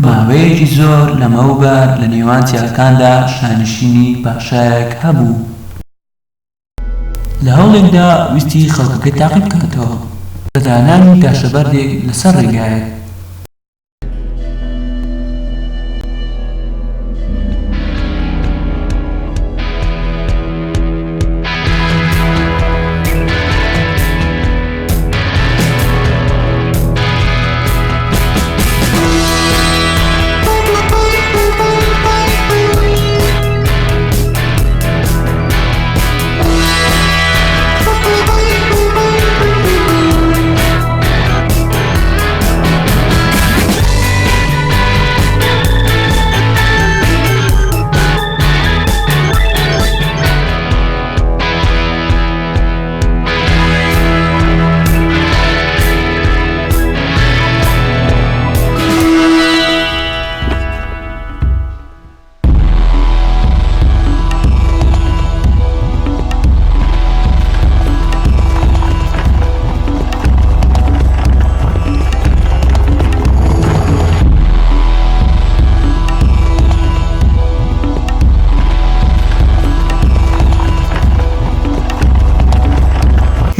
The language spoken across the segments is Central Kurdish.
ماوەیەکی زۆر لەمەوبەر لە نێوان چیاکاندا شانشینی پاشایەک هەبوو. لە هەوڵێکدا ویستی خەڵکەکەی تاقی بکاتەوە بە دانانی تاشەبەردێک لەسەر ڕێگایەک.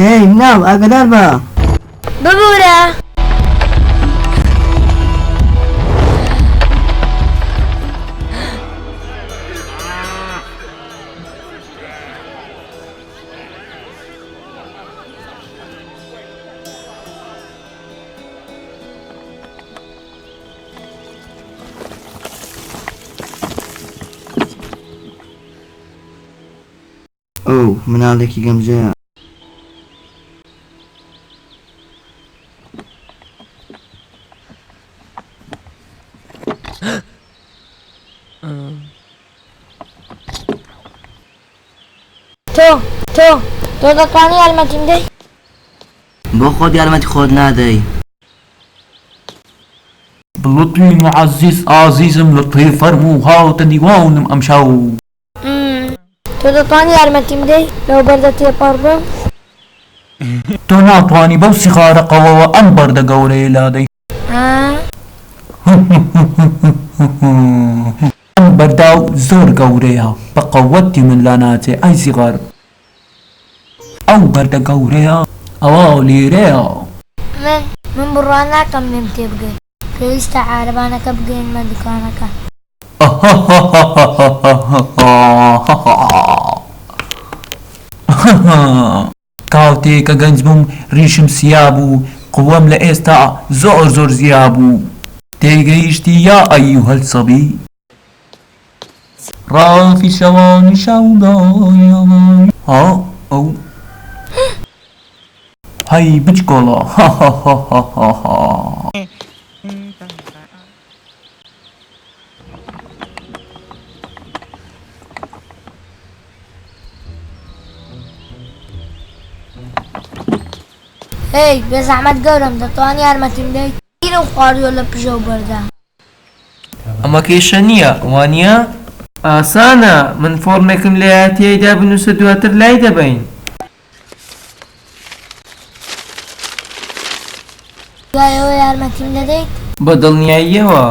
هێی مناڵ ئاگادار بە. ببورە. ئۆو مناڵێکی گەمژەیە. تۆ تۆ تۆ دەتوانی یارمەتیم دەی؟ بۆ خۆت یارمەتی خۆت نادەی؟ بلطفی معزز ئازیزم لطفی فەرموو هاتە دیوانم ئەمشەو. تۆ دەتوانی یارمەتیم بدەی لەو بەردە تێپەڕ بم؟ تۆ ناتوانی بەو سیغارە قەوەوە ئەم بەردە گەورەیە لادەی. ئەم بەردە زۆر گەورەیە بە قەوەتی من لاناچێ ئەی سیغار. ئەو بەردە گەورەیە ئەوا لێرەیە. من من بڕوا ناکەم لێم تێبگەی. پێویستە عارەبانەکە بگەیەنمە دوکانەکە. کاتێ کە گەنج بووم ڕیشم سیا بوو قوەم لە ئێستا زۆر زۆر زیا بوو تێگەیشتی یا ایها الصبی؟ ڕافی شەوانی شەودایە ها ئەو هەی بچکۆڵە هاهاهاهاها. هێی بێزەحمەت گەورەم دەتوانی یارمەتیم دەیت؟ گیرم خواردووە لە پژە و بەردا. ئەمە کێشە نییە، وانییە؟ ئاسانە، من فۆرمێکم لایە تیایدا بنووسە دواتر لای دەبەین. دوای ئەوە یارمەتیم دەدەیت؟ بە دڵنیاییەوە.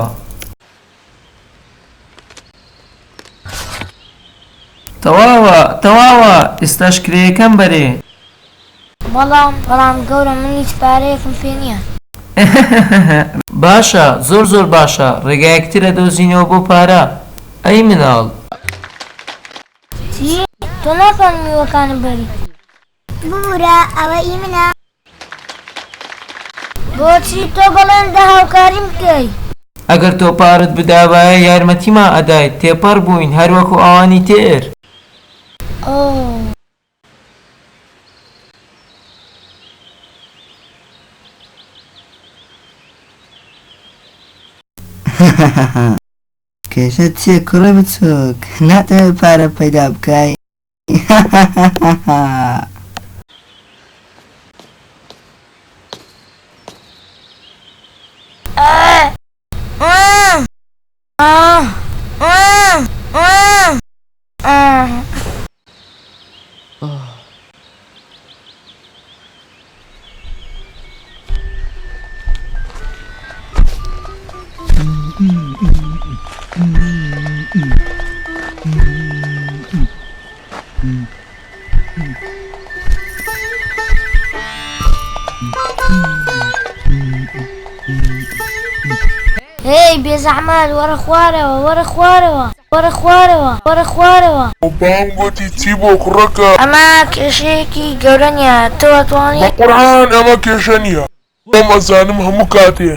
تەواوە، تەواوە، ئێستاش کرێیەکەم بەرێ. بەڵام، بەڵام گەورەم من هیچ پارەیەکم پێ نییە. باشە، زۆر زۆر باشە، ڕێگایەک تر ئەدۆزینەوە بۆ پارە، ئەی مناڵ. چی؟ تۆ ناتوانی میوەکانم بەری. ببورە، ئەوە ئی منە. بۆچی تۆ بەڵێن دە هاوکاریم بکەی؟ ئەگەر تۆ پارەت بدابایە یارمەتیمان ئەدایت، تێپەڕ بووین هەر وەکو ئەوانی تر. ئۆ. کێشەت چیە کوڕی بچوک ناتەوێ پارە پەیدا بکای هاهاهاها. هێی بێزەحمەت وەرە خوارەوە وەرە خوارەوە وەرە خوارەوە وەرە خوارەوە. باوکم گۆتی چی بۆ کوڕەکە؟ ئەمە کێشەیەکی گەورە نیە تۆ ئەتوانی. بەقورعان ئەمە کێشە نیە خۆم ئەزانم هەموو کاتێ.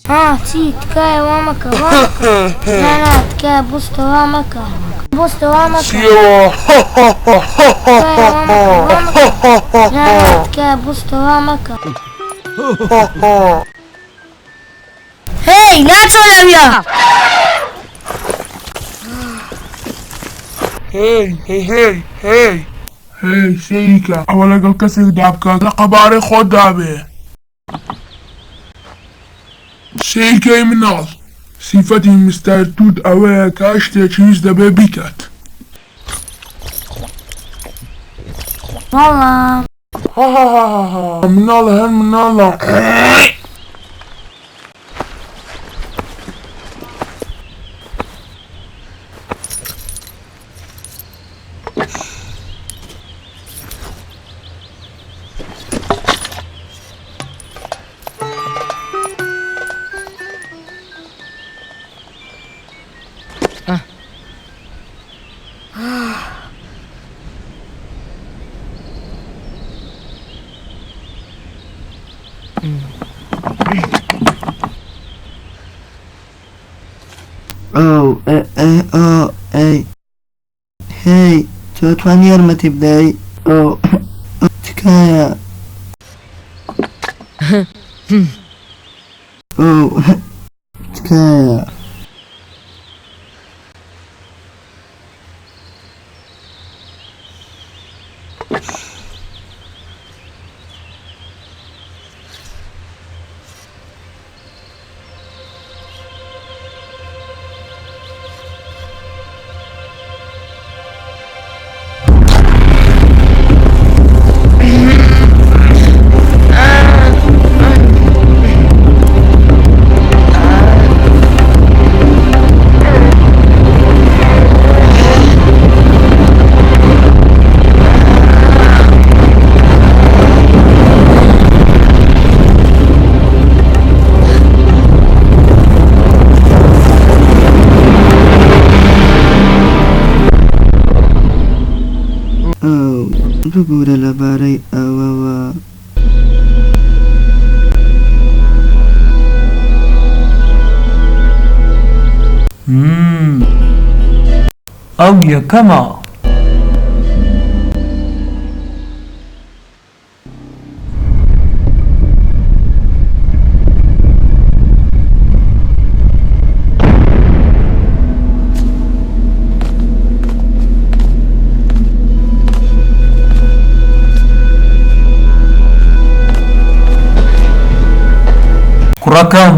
ها چی تکایە وا مەکە وا مەکە نا نا تکایە بوستە وا مەکە بوستە وا مەکە چیەوە تکایە وا مەکە وا مەکە نا نا تکایە بوستە وا مەکە. هێی ناچۆ لەویا. هێی هێی هێی هێی هێی سەیری کە ئەوە لەگەڵ کەسێکدا بکە لە قەبارەی خۆتدا بێ. سەیرکەی مناڵ، سیفەتی مستەر توت ئەوەیە کە هەر شتێکی ویست دەبێ بیکات. بەڵام. هاهاهاها مناڵە هەر مناڵە. ئۆ ئێ ئێ ئۆ ئەی هێی تۆ توانی یارمەتی بدەی ئۆ تکایە ئۆ تکایە. ئەو ببورە لەبارەی ئەوەوە. ئەو یەکەمە. کوڕەکەم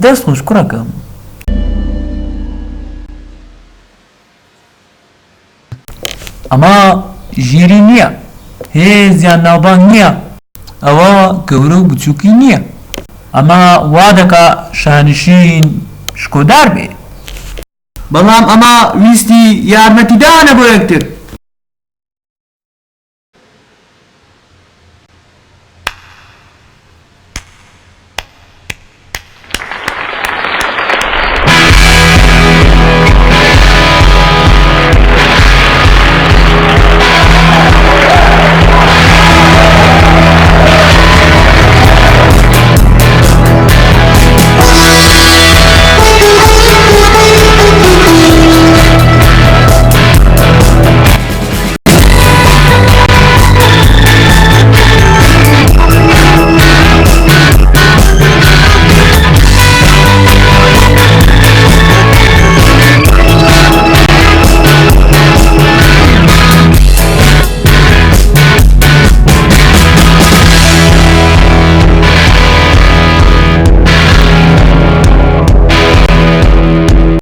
دەست خۆش کوڕەکەم. ئەمە ژیری نییە، هێز یان ناوبانگ نییە، ئەوە گەورە و بچووکی نییە. ئەمە وا دەکا شانشین شکۆدار بێ. بەڵام ئەمە ویستی یارمەتیدانە بۆ یەکتر.